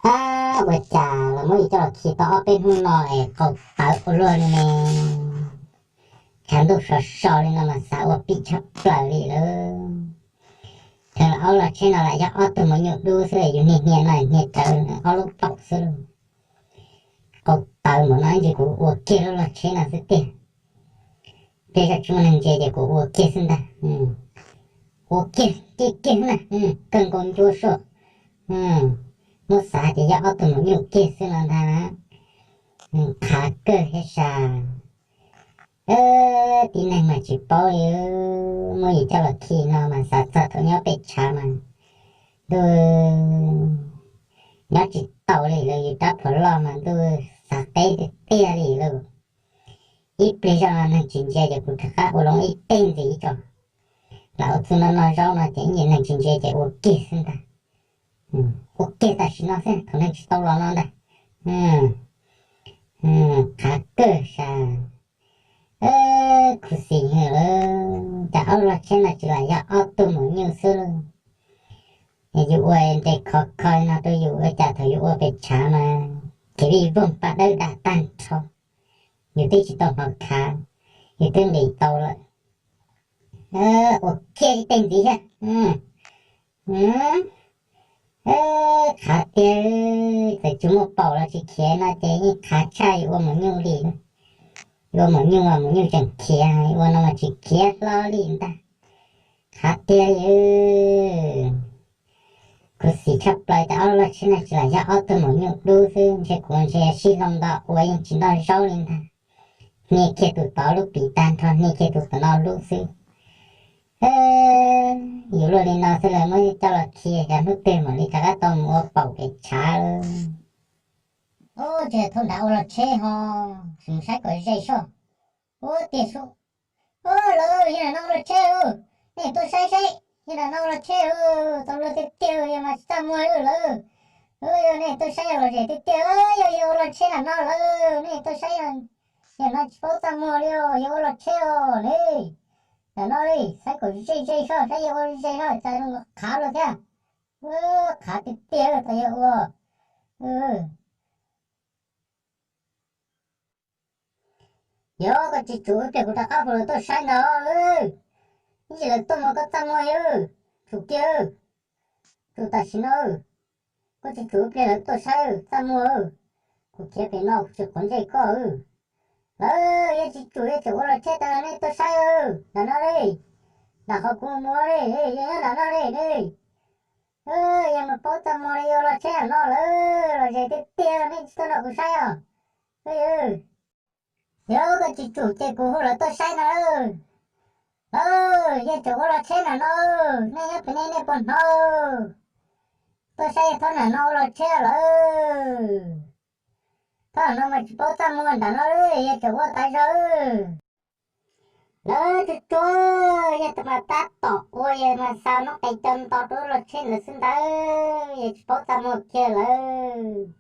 Ab, ua cas los muab yus coj los khi tau ob peb hnub no es qaug tawv ua luaj li ne? Tshav ntuj sov so li no mas xav ua pim tshaj plaws li lawm. Thaum aub log tsheb no lam yog ob tug maum nyuj dub xwb, yus hnia hnia no hnia rawv ob lub paum xwb lauj. Qaug tawv npaum no ib ntsis kuv ua kiag lub log tsheb no xwb tiag. Pliag zoj tsis muaj neeg ntsia ces kuv ua kiag xwb ntag. Ua kiag kiag kiag na, kawg nkaus ncua soj. Muab xav ces yog ob tug maum nyuj kiag xwb no ntag. Qhav kawg thiab sas. Tib neeg mas tsis paub li, muab yus coj los khi no mas xav txog thaum nyob pem tshav mas ntuj, nyob tsis tau li lawm, yus rab phom loj mas ntuj xav qeb tiag tiag li lauj. Ib pliag zoj no neeg tsis ntsia ces kuv rov qab ua loo ib teg ntxiv tso. Lam ua txuj no noj zaub no ces ib ntsis neeg tsis ntsia ces ua kiag xwb ntag. Ua kiag tam sim no xwb, thaum neeg tsis tau los no ntag. Qhav kawg sas. Khuv xim heev lawm, cas aub log tsheb no tsis lam yog ob tug maum nyuj xwb lauj. Yus ua nres khov kho no rau yus ua cas thaum yus ua pem tshav mas kev vij voog paj dawb dam tag nrho, yus twb tsis tau hnov khav, yus twb nqis tau lawm. Ua kiag ib teg ntxiv thiab. Qhav tiag, txawm tsis muaj paum los tsis khiav no ces yeej qhav tshaj yus ua maum nyuj li. Yus ua maum nyuj mas maum nyuj tseem khiav, yus ua no mas tsis khiav hlo li ntag. Qhav tiag li. Khuv xim tshaj plaws tias ob lub log tsheb no tsis lam yog ob tug maum nyuj dub xwb, ntshe kuv ntshe sib hloov nto ua yeej tsis noj zaub li ntag. Hnia kiag tus tod lub pim tag nrho, hnia kiag tus tom no lub xwb. Yus luaj li no xwb lawv muab coj los khi, xyov hnub twg mam li rov qab tau mus ua paum pem tshav lawm. Ub, tsis thaum nrad ua log tsheb ho, sim mus saib kom ze soj. Ub, tiag sub. Ub, lawv, yog nram no ua log tsheb, nej tuaj saib saib, yog nram no ua log tsheb, tau luag tiag tiag, yog mas tsis txaj muag lawm. Yog nej tuaj saib yog lom zem tiag tiag, yog yog ua log tsheb nram no lawm, nej tuaj saib, yog no tsis paub txaj muag li os, yog ua log tsheb os ne. Nram no li, saib kom ze ze soj, saib yog ua ze soj, cas zoo nkaus qhav luaj thiab. Qhav tiag tiag, tau yog ua. Yog koj tsis tsum ib pliag kuv rov qab hu lawv tuaj saib ntag lauj. Ib ntsis lawv tuaj mas koj txaj muag li, tsum kiag, tsum tam sim no. Koj tsis tsum ib pliag lawv tuaj saib txaj muag, kuv khiav pem no kuv tsis quav ntsej koj. Lawv, yog tsis tsum yog tseem ua log tsheb tas los nej tuaj saib nram no li, nram qhov kuv mus li, yog nyob nram no li ne. Yog mas paub txaj muag li ua log tsheb nram no lawm, lom zem tiag tiag, nej tsis tuaj nrog kuv saib os. Yog koj tsis tsum ces kuv hu lawv tuaj saib no. Lawv, yog tseem ua log tsheb nram no, nej nyob pem nej nej puas hnov? Tuaj saib yog thaum nram no ua log tsheb lawm. Thaum nram no mas tsis paub txaj muag nram no li, yog tseem ua tas zog. Lawv, tsuag tsuag, yog tus mas tab tom ua, yog mas xav noob qes cov nto rau lub log tsheb ntawd xwb ntag, yog tsis paub txaj muag kiag lawm.